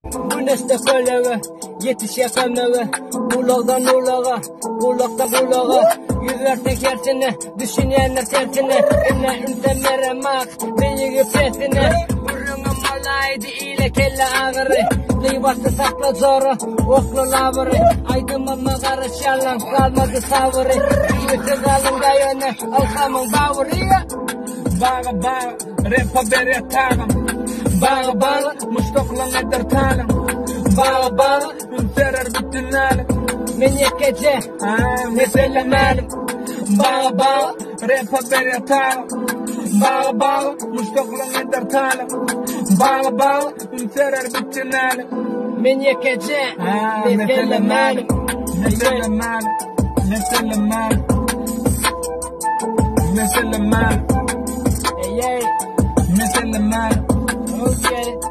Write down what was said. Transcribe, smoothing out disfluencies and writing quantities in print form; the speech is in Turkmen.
Güneşde kölege, ýetişýär kömege, Ulagdan ulaga, ulakdan ulaga, Yüz berseň hersine, düşünýänler tersine, Ine ünsem beremak, beýigi pesine, Gürrüňim bolaýdy ile kelle agyry, Gybatly sakla jora, okla labyry, Aýdymyma garaşýanlaň galmady sabyry, Jübüsi galyň ýöne, ylhamyň bawyry. Baga baga. Repa berýär tagam. Baga baga muşdaklaň eder talaň. Baga baga üns berer bütin älem. Men ýekeje, mesele mälim. Baga baga repa berýär tagam. Baga baga muşdaklaň eder talaň. Baga baga üns berer bütin älem. Men ýekeje, mesele mälim. Mesele mälim. Mesele mälim. Mesele mälim. Hey, hey. Mesele mälim. Okay.